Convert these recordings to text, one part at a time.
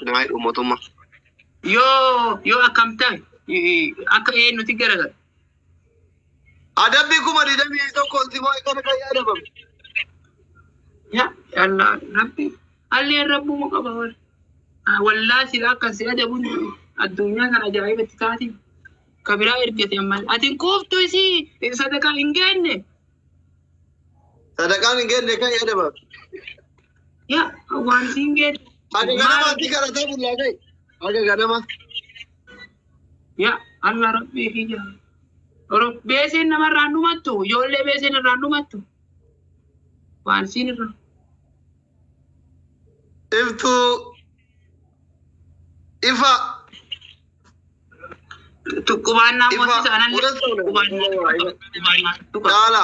Naa hidhu mootummaa. Yoo akkam ta'e akka eenyuti garagara. Adabbii 21,000 si moo kana kan yaadamame. Ya Allah rabbi alleen rabbuma qaba wal. Wallaa sila akka si adabuun addunyaa kana ajaa'ibatti taati. Ka biraa ergate amma ati kuuftu isii sadaqaa hin geenne. Sadaqaan hin geenne kan yaadamame. Ya waan isii hin geenne. Haga ganamaatti kadhataa bullaa ta'e. Haga ganama. Ya Allah rabbii kiyya. Beeseen namarraan dhumattu ijoollee beeseen irraan dhumattu. Waan isiin irraa. Iftuu ifa. Qubaannaa Ifa. moosisa anallee qubaannaa tuqa. Dhaala.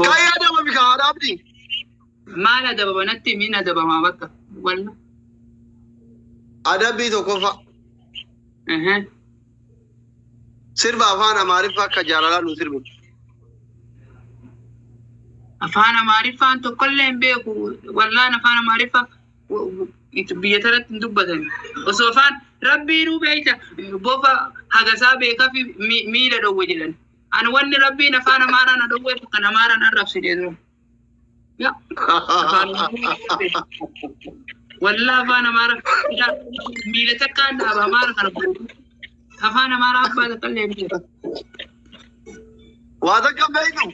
Kan yaadamame kan haadha abdii. Maal adabama natti min adabamaa bakka. Walla. Adabbii tokkoffaa. Sirba afaan Amaariffaa akka jaalalaa nu sirbitu. Afaan Amaariffaan tokkollee hin beeku. Wallaan afaan Amaariffaa biyya tanatti hin dubbatan. Osoo afaan rabbiinuu beekta bofa hagasaa beekaa fi miila dhowwe jedhan. Ani wanni rabbiin afaan Amaaraan na dhowweef kan Amaaraan arrabsine dura. Ya afaan wallaa afaan Amaaraa miila takkaan dhaaba Amaara kana guutuu. Afaan Amaaraa abbaa takkallee hin beeku. Waa takka hin beektu.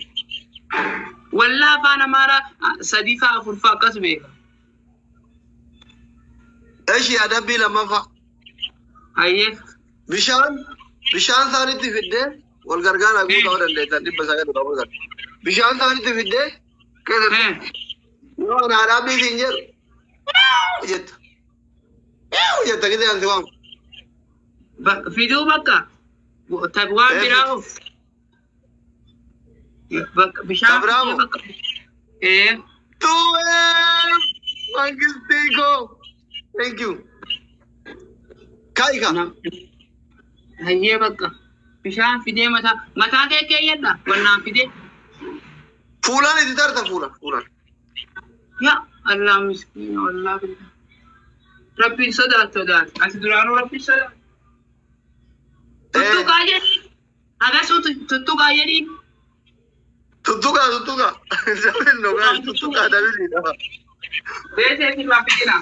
Wallaa afaan Amaaraa sadii faa afur faa akkas beeka. Eshi adabbii lammaffaa. Hayyee. Bishaan isaanitti fiddee wal gargaaraa guutuu dandeessan 900 qabu sana. Bishaan isaanitti fiddee keessatti yoo ana adabbii siin jedhu jetta. Jetta gisee ansi waamu. Fiduu bakka waan biraa of. Bakka bishaan Ka biraa fidee moo? bakka. Ee. Tuwee mangistii koo. Thank you. Ka'i ka. Hayyee bakka bishaan fidee mataa kee keeyyadha wannaan fidee. Fuulaan itti tarta fuulaan fuulaan. Ya Allah miskiina wallah billah. Rabbiin sodaatu sodaatu. Asi duraanuu rabbiin sodaatu. Tuttuqaa jedhii. Agasuu tuttuqaa jedhii. Tuttuqaa tuttuqaa. Double no guys tuttuqaa double dha. Beesee sirraa fidina.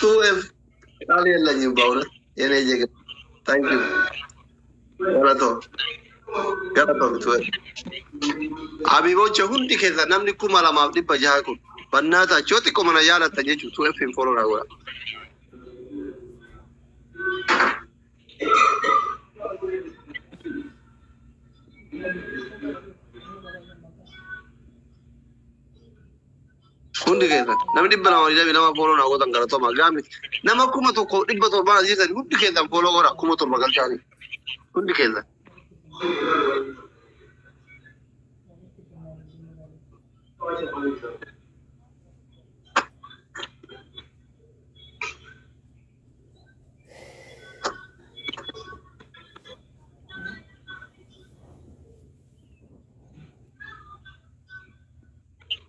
2F ቃል የለኝም በእውነት የኔ ጀግና thank you galatoo galatoo 2F Habiboche hundi keessa namni 2600 kun bannaataachoo xiqqoo mana jaalattan jechuun 2F hin follow naa godha. Hundi keessan namni 222 follow naa gootan galatooma gaami nama 1700 asiisan hundi keessan follow godha 7000 galchaanii hundi keessan.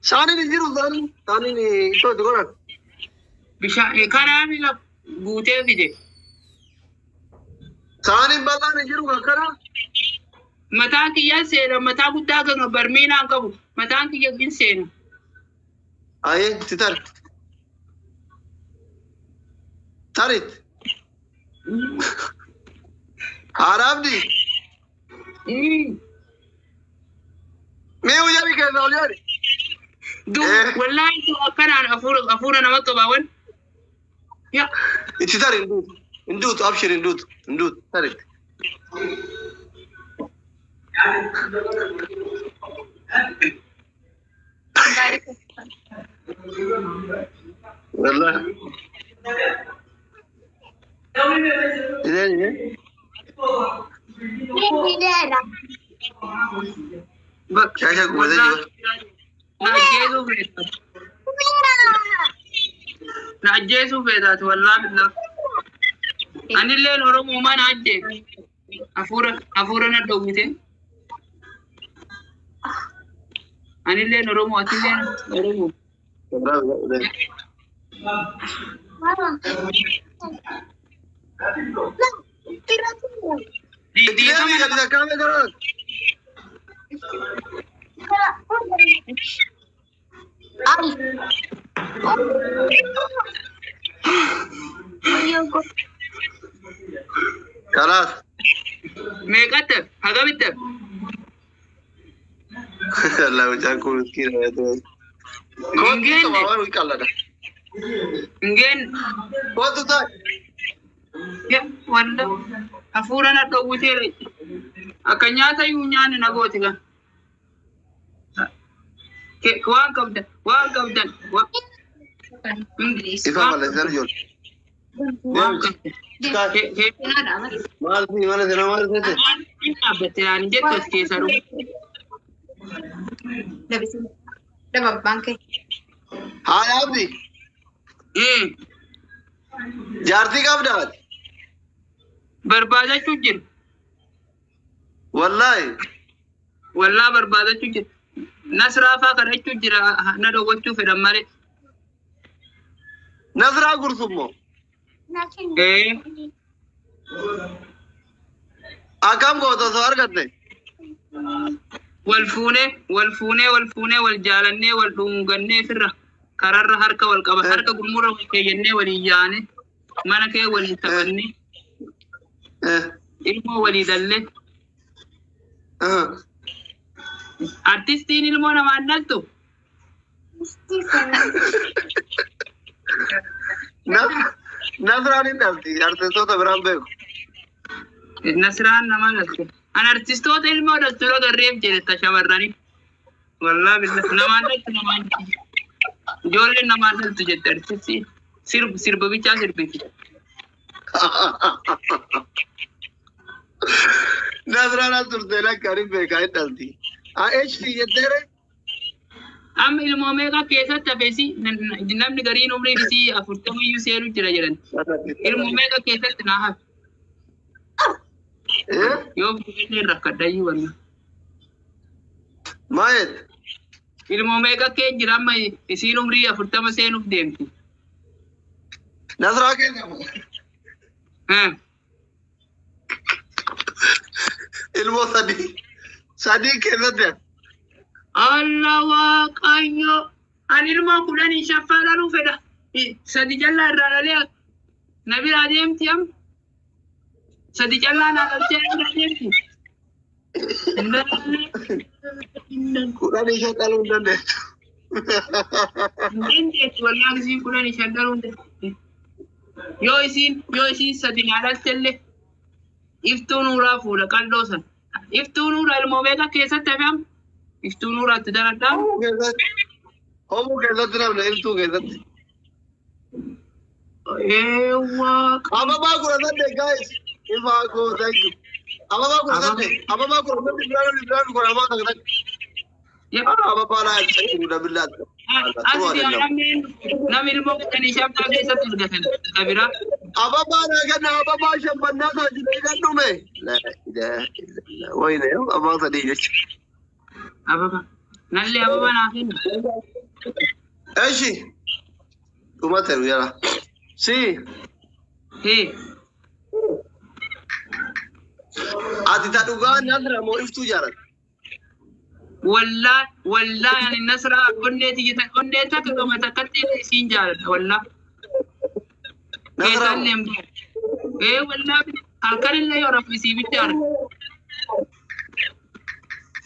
Saaniin hin jiru saaniin saaniin ittoo itti godhan. Bishaan karaa miila guutee fide. Saaniin bal'aan hin jiru akkana. Mataan kiyya seena mataa guddaa kan barmiinaan qabu mataan kiyya hin seena. Ayee itti tari. Tarit. Haaraabdi. Mee ujari keessa ol jedhi. Du wallaahi tu akkanaan afuura nama qabaa wan. Ya Itti tari hin duutu. Hin duutu abshir hin duutu hin duutu tarit. Wallahi. Ideen ideen. Bakka. Shaasha gubatee jiru. Na ajjeesuu feetaati. Na ajjeesuu feetaati wallaahi billah. Anilleen Oromoo mana ajjeesu. Hafuura na dhowwite. Anilleen Oromoo, atilleen Oromoo. Itti deebii gadi takkaame gara. Kalaas. Meeqatti hafe? Hagamitti hafe? Allah, mucaan kun miskiina. Hin geenne. Waan qallada. Hin geenne. Kootu taa'e. Walla hafuura na dhowwiteera. Akka nyaata iyyuu nyaanni na gooti kan. Waan qabdan, waan qabdan, Ifa malee ijoollee. waan qabdan. Maal fi mana sana maal seete? Hin dhaabbatte naan jettu as keessa dhufu. Haadha Abdi, jaartii qabdaa? Barbaadachuu jiru. Wallaahi. Wallaa barbaadachuu jiru. Nasraa faa kadhachuu jira, na dhowwachuu fedhan malee. Nasraa Gursummoo. Ee. Akkam goota osoo argatte? Wal fuunee, wal fuunee, wal fuunee, wal jaalannee, wal dhungannee, firra kararra harka wal qaba, harka gurmurra wal keeyyannee, waliin yaane, mana kee waliin taphannee, ilmoo walii dallee. Artistiin ilmoo namaan dhaltu. Nasraan hin dhalti, artistoota biraan beeku. Nasraan nama dhaltu. An artistoota ilmoo dhaltu yoo garreef jedhetta shamarranii. Wallaa billah, namaan dhaltu, namaan ijoolleen namaan dhaltu jette. Artistii sirba bichaa sirbiti. Nasraan as turte lakka hin beekaa, hin dhalti. HC jetteere? Amma ilmoo meeqa keessatti hafeesi? Namni gariin umriin isii 40 iyyuu seenu jira jedhan. Ilmoo meeqa keessatti naa hafe? Yoo fuudhee rakkadhayyuu wanna. Maayet? Ilmoo meeqa kee jira amma isiin umrii 40 seenuuf deemti? Nasraa keessa ilmoo sadii sadii keessatti hafe. Allah Waaqayyo! Ani ilmoo 15ffaa dhaluu fedha. Sadi callaa irraa dhalee na biraa deemti amma. Sadi callaa naa dhaltee na biraa deemti. 15 dhaluu hin dandeettu. Hin dandeettu, wallaahi, isiin 15 dhaluu hin dandeettu. Yoo isiin sadi naa dhalte illee Iftuu Nuuraa fuudha, qal'oo sana. Iftuu Nuuraa ilmoo meeqa keessatti hafe amma? Iftuu Nuuraatti daradhaa. Homuu keessatti. Homuu keessatti namni Iftuu keessatti. Ee Waaqa. Ababaa 18, guys. Ifaa koo, thank you. Ababaa 18. Ababaa 18 biraan biraan kun ababaa takka takka. Ababaa laa jiru billaa. Asii namni ilmoo 15ffaa keessatti argatan kabiraa. Ababaa naa kenna, ababaa shambannaa taasise kan dhume. La ilaha illallah. Wayne, ababaa sadii jechuudha. Ababa. Nallee ababa naa kenna. Eshi. Dhumateeru yala. Si. Hee. Ati ta dhugaa Nasra moo Iftuu jaalladha? Wallaa wallaa, ani Nasraa onnee tiyya, onnee takka qaba, takkatti isiin jaaladha wallaa. Nasraa Keessallee hin bahu. Ee wallaa, halkanillee yoo rafu isii bicha arga.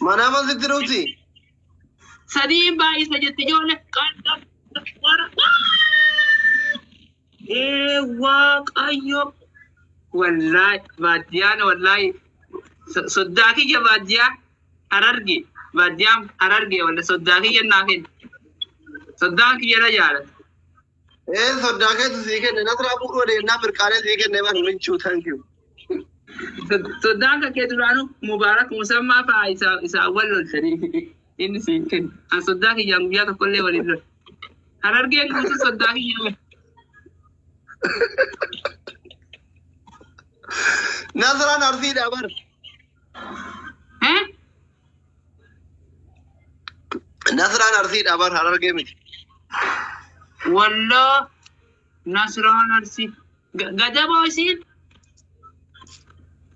Manaa sitti dhufti? Sadiin baay'isa jetti ijoollee. Ee Waaqayyo. Wallaahi baadiyyaan, wallaahi soddaa kiyya baadiyyaa Hararge, baadiyyaan Hararge, walla soddaa kiyya naa kenna. Soddaan kiyya na jaalata. Ee, soddaa keetu sii kenne. Nasraa fuudhuu adeemnaa mirqaanee sii kenne ban minchuu, thank you. Soddaan kan kee duraanuu Mubaarak Musammaa fa'aa isaa wal lolchanii inni siin kenna. An soddaa kiyyaan guyyaa tokkollee waliin lol. Harargeen guutuu soddaa kiyya wal. Nasraan Arsiidha bar. Nasraan Arsiidha bar, Harargee miti. Wallaa Nasraan Arsii. Gadaboo isiin?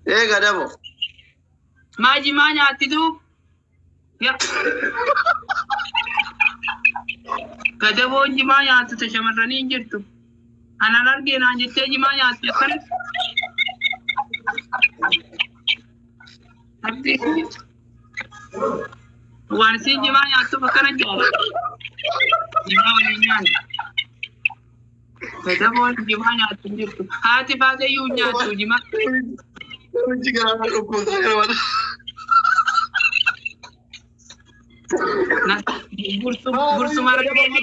Ee, Gadabo. Maa jimaa nyaattitu? Ya. Gadaboon jimaa nyaattu ta shamarranii hin jirtu. Anan argee naan jettee jimaa nyaatti akkana. Abdii waan isiin jimaa nyaattuuf akkana jaalladha. Jimaa waliin nyaanna. Gadaboon jimaa nyaattu hin jirtu. Haati faateyyuu hin nyaattu jimaa. Namichi garaa dhukkubsaa kana mata. Gursuma argee keessa.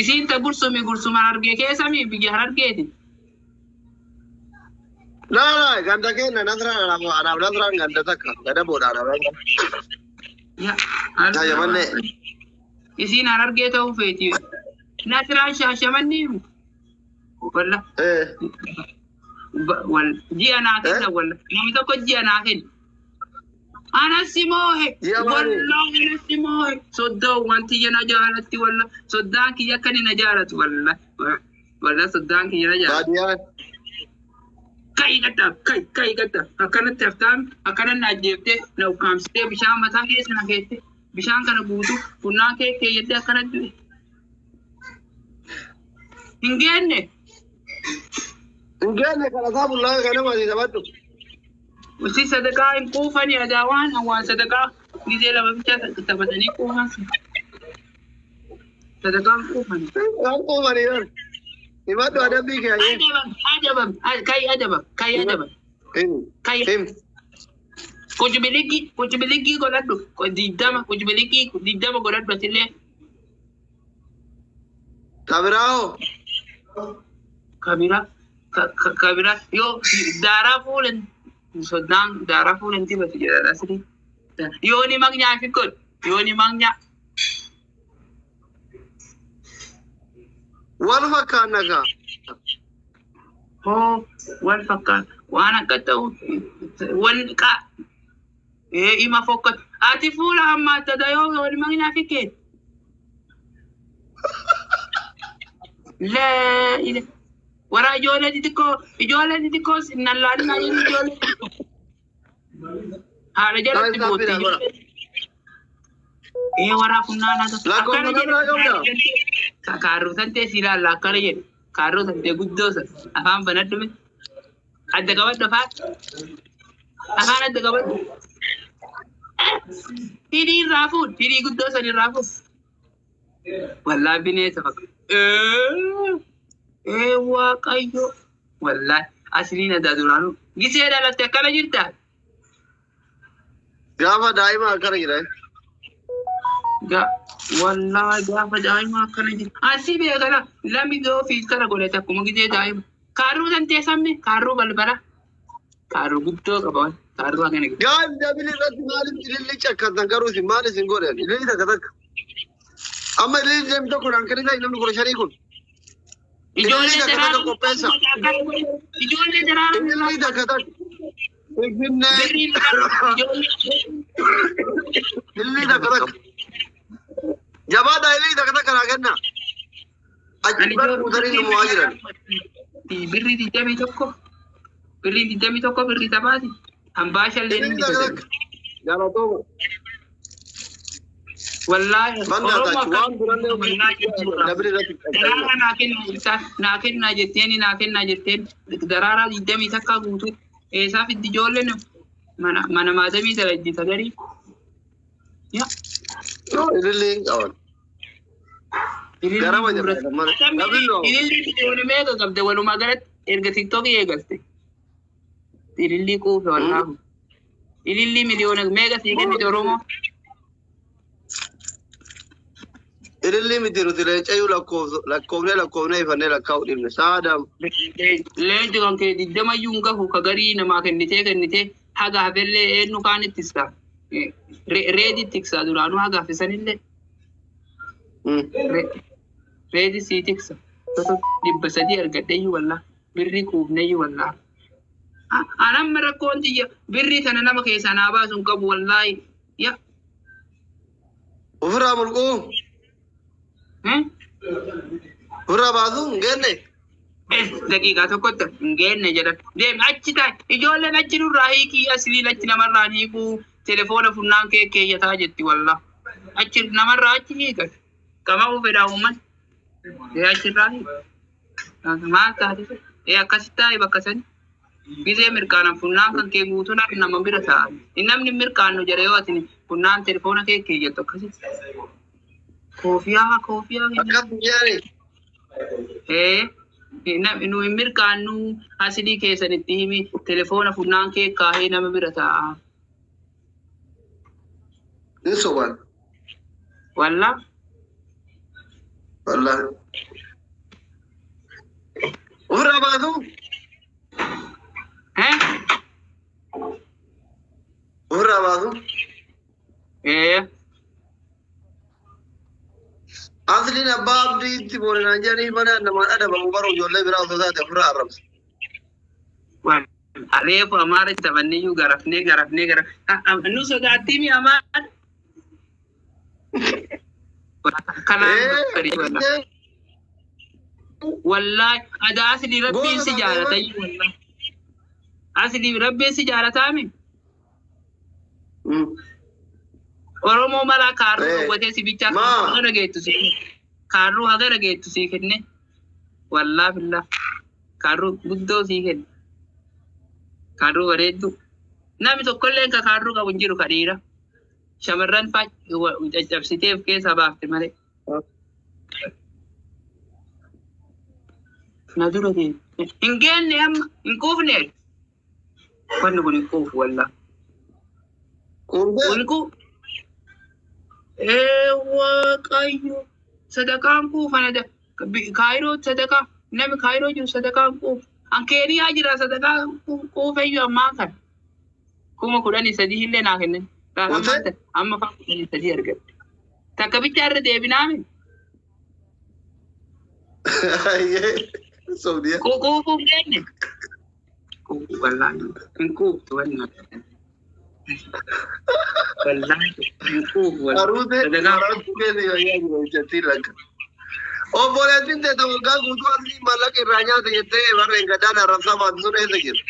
Isiin ta gursumi gursuma argee keessa mi biyya Harargeeti. Laa laa, ganda keenya Nasraan, anaaf Nasraan ganda takka, Gadaboodha anaaf Nasraan. Shaashamannee. Isiin Harargee ta'uu feeti. Nasraan Shaashamannee. Walla. Ee. Wal ji'a naa kenna, walla namni tokko ji'a naa kenna. Anas moohe. Ji'a maali? Walla anas moohe. Soddoo wanti na jaalatti, walla soddaan kiyya akka inni na jaalatu, walla walla soddaan kiyya na jaalatu. Baadiyyaan. Kai gadda, kai kai gadda, akkanatti haftaan akkana na ajjeeftee, na ukkaamsitee, bishaan mataa keessa na keette, bishaan kana guutuu funnaan kee keeyyattee akkana du'e. Hin geenne. Hin geenne, kadhataa bullaa ganama asii taphadhu. Usi sadaqaa hin quufani, adaa waan waan sadaqaa gizee lama bicha taphatanii quufan. Sadaqaa hin quufani. Waan quufanii bar. Himadhu adabbii kee hayyee. Adabam, adabam, kai adabam, kai adabam. Him. Kai. Him. Kujibiligi, kujibiligi godhadhu 20, kujibiligi 20 godhadhu atillee. Kabiraahoo. Kabira kabira yoo daaraa fuulen soddaan daaraa fuulen dibatu jedha asli. Yoo ni magnaa fi godhu yoo ni magnaa. Wal fakkaanna kaa. Hoo wal fakkaata waan akka ta'u wal qa ee ima fokkatu ati fuula hammaattata yoo ni magnaa fi kee. Lee ile wara ijoollee xixiqqoo, ijoollee xixiqqoo nallaalinaa jennu, ijoollee xixiqqoo haadha jalatti Taa'in bootti. saaphiidha godha. Ee, waraa funnaan akka Lakkoofsa akkana namaa qabdaa? jedhe. Kaarroo tantee si ilaalla akkana jedhe. Kaarroo tantee guddoo san afaan banadhu miti. Adda qabadhu, afaan. Afaan adda qabadhu. Hidhii irraa fuudh. Hidhii guddoo san irraa fuudh. Wallaa bineensa fakkaata. Ee Waaqayyo. Wallaa asliin addaa duraanuu. Gisee dhalatte akkana jirtaa? Gaafa daa'ima akkana jira. Ga wallaa gaafa daa'ima akkana jira. Asii beekala lami yoo fiiltara godhate akkuma gisee daa'ima. Kaarruu tantee sammi kaarruu balbala. Kaarruu guddoo qaba. Kaarruu akkana giddu. Gaaf dabili irratti maaliif ililli cakkatan garuu isin maal isin godhan? Ililli takka takka. Amma ililli deemtu tokko naan kennitaa namni 15 kun. Ijoollee Ililli takka takka daraaraa qopheessa. Ijoollee daraaraa. Ililli takka takka. Finfinnee. Birrii ijoollee. Ililli takka takka. Jabaadhaa, ililli takka takka naa kenna. Achi bar guutanii nu mo'aa jiran. Birrii 21. Birrii 21 birrii taphaati. Hambaa shallee ni Ililli takka bitatan. takka. Galatooma. Wallaahi Bangaa Oromoo taachu waan durallee wallaahi jechuudha. dabili irratti Daraaraa naa kenna jettaa, naa kennaa jetteeni, naa kennaa jetteen, daraaraa 21 guutuu eessaa fiddi ijoolleen mana mana maatamii dalagdi sagarii. Yaa. Ililli hin qaban. Garama jira mana. Dabili noo. Ililli miliyoona meeqa qabde walumaa galatti erga TikTokii eegalte? Ilillii quufe wallaahu. Ilillii miliyoona meeqa sii kennite Oromoo? Ililli miti, nuti leencayyuu lakkoofnee lakkoofnee ifannee lakkaa'uu dhiifne. Saadam. Leenci kan kee 20yyuu hin gahu, ka garii namaa kennitee kennitee haga hafellee eenyu kaan ittisaa? Reedi tiksaa duraanuu haga hafisanillee. Reedi sii tiksa. 300 argadheeyyuu wallaa. Birrii kuufneeyyuu wallaa. Anamma rakkoon tiyya birrii tana nama keessaa naa baasu hin qabu wallaahi. Ya. Ofirraa mulquu. Ofirraa baasuu hin geenne. Daqiiqaa tokkotti hin geenne jedhan. Deemi achi taa'e. Ijoolleen achi nurraa hiikii asliin achi namarraa hiikuu telefoona funnaan kee keeyyataa jetti wallaa. Achi namarraa achi hiikan. Qama'uu fedhaa uummanni. Ee achirraa hiika. Maal taate? Ee akkasitti taa'e bakka sani. Gisee mirkaanan funnaan kan kee guutuun nama bira taa'a. Namni mirkaannu jedhe yoo ati funnaan telefoona kee keeyyattu akkasitti. Koofiyaa koofiyaa. Akkas guyyaani. Ee nu hin mirkaannu asilii keessanitti himi telefoona funnaan kee kaahee nama bira taa'a. Ni soban. Wallaa. Wallaahi. Ofirraa baasuu. Ofirraa baasuu. Ee. Asliin abbaa abdiitti boorinaan jedhanii mana namaan adabamu bara ijoollee biraa osoo taate ofirraa arrabsa. Reefu amaara taphanniyyuu garafnee garafnee gara. Nu sodaattii mi amaara? Kanaan wallaahi adaa aslii rabbiin si jaalata wallaahi. Aslii rabbiin si jaalataami? Oromoo mala kaarruu dhoowwatee si bichaa hagana geettu si kaarruu hagana geettu sii kenne wallaa billaa kaarruu guddoo sii kenne kaarruu bareedduu namni tokkollee ka kaarruu qabu hin jiru ka dhiira shamarran faa caccabsitee of keessaa baafte malee. Na dura ta'e hin geenne amma hin quufne wanni kun hin quufu wallaa. Quufne. Kun ee waaqayyo sadaqaan kuufana kaayiroo sadaqaa namni kaayiroo jiru sadaqaan kuufu an keeniyaa jira sadaqaa kuufeyyuu ammaa kana 13,000 illee naa kennan amma faa 13,000 argadhe takka bichaa irra deebinaame. Kuufuu hin geenne. Kuufuu wallaahi hin kuuftu wallaahi. Wallaahi hin kuufu wallaahi. Obboleettiin teessa waggaa guutuu asii maallaqa irraa nyaate jettee barreen gadaan arrabsaa baatu sun eessa jiru?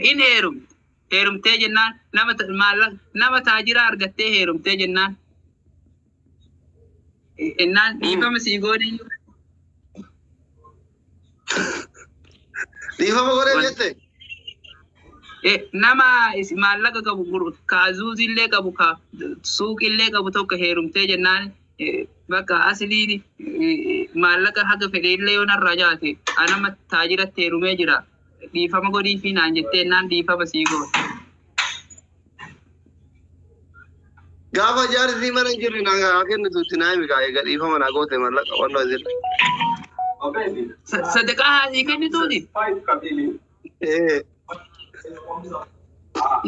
Hin heerumte. Heerumtee jennaan nama taajiraa argattee heerumtee jennaan. Innaan dhiifama sii goonee. Dhiifama godhee jette? Nama maallaqa qabu ka azuuzillee qabu ka suuqillee qabu tokko heerumtee jennaan bakka asliin maallaqa haga fedheillee yoo narraa jaate anama taajiratti heerumee jira dhiifama godhii fi naan jettee naan dhiifama sii goone. Gaafa jaarsi mana hin jirre naa kennitu itti naa himi kaa egaa dhiifama naa goote maallaqa wannoo asirra. Sadaqaa haasii kennituuti.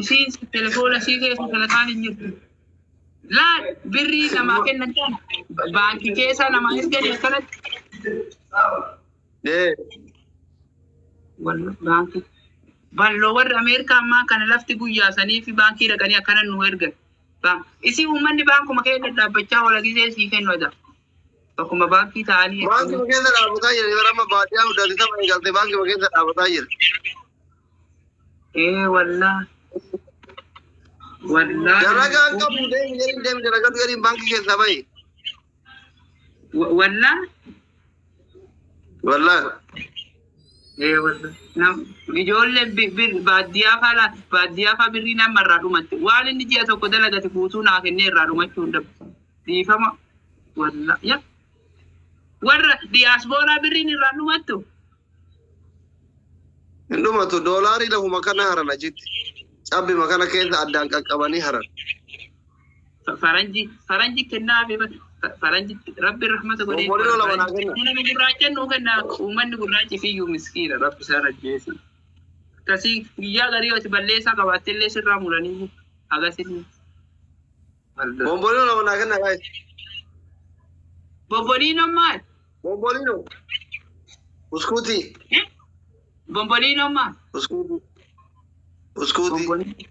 Isiin telefoona isii keessa sadaqaan hin jirtu. Laal birrii namaa kennan kana baankii keessa namaa ergani akkanatti. Baankii balloo warri Ameerikaa ammaa kana lafti guyyaa sanii fi baankii dhaqanii akkana nu ergan. Isii uummanni baankuma keessa dhaabbachaa oola gisee sii kennu ada. Bakkuma baankii ta'anii. Baankuma keessa dhaabbataa jira. Yeroo amma baadiyyaa hundaati tapha eegalte baankuma keessa dhaabbataa jira. Ee wallaahi. Wallaahi. Dalagaan qabu deemi jedhin deemi dalagaan jedhin baankii keessaa bahi. Wallaahi. Wallaahi. Ee wallaahi. Ijoollee baadiyyaa faa baadiyyaa faa birrii nama irraa dhumatte waan inni ji'a tokko dalagate guutuu naa kennee irraa dhumachuu hin dhabu. Dhiifama. Wallaahi. Warra diyaaspooraa birriin irraa dhumattu. Hin dhumatu doolaarii lafuma kana haran achitti. Cabbima kana keessa addaan qaqqabanii haran. Faranji faranji kennaa fi faranji rabbi rahmata godhee. Obboloo lama naa kenna. Nama gurraacha nuu kenna uummanni gurraachi fiyyuu miskiina rabbi isaan ajjeese. Akkasii guyyaa garii ati balleessaa qabaatte illee sirraa muranii agarsiisni. Bomboliinoo lama naa kenna guys. Bomboliinoon maal? Bomboliinoo. Uskuutii. Bomboliinoon maal? Uskuutii. Uskuutii.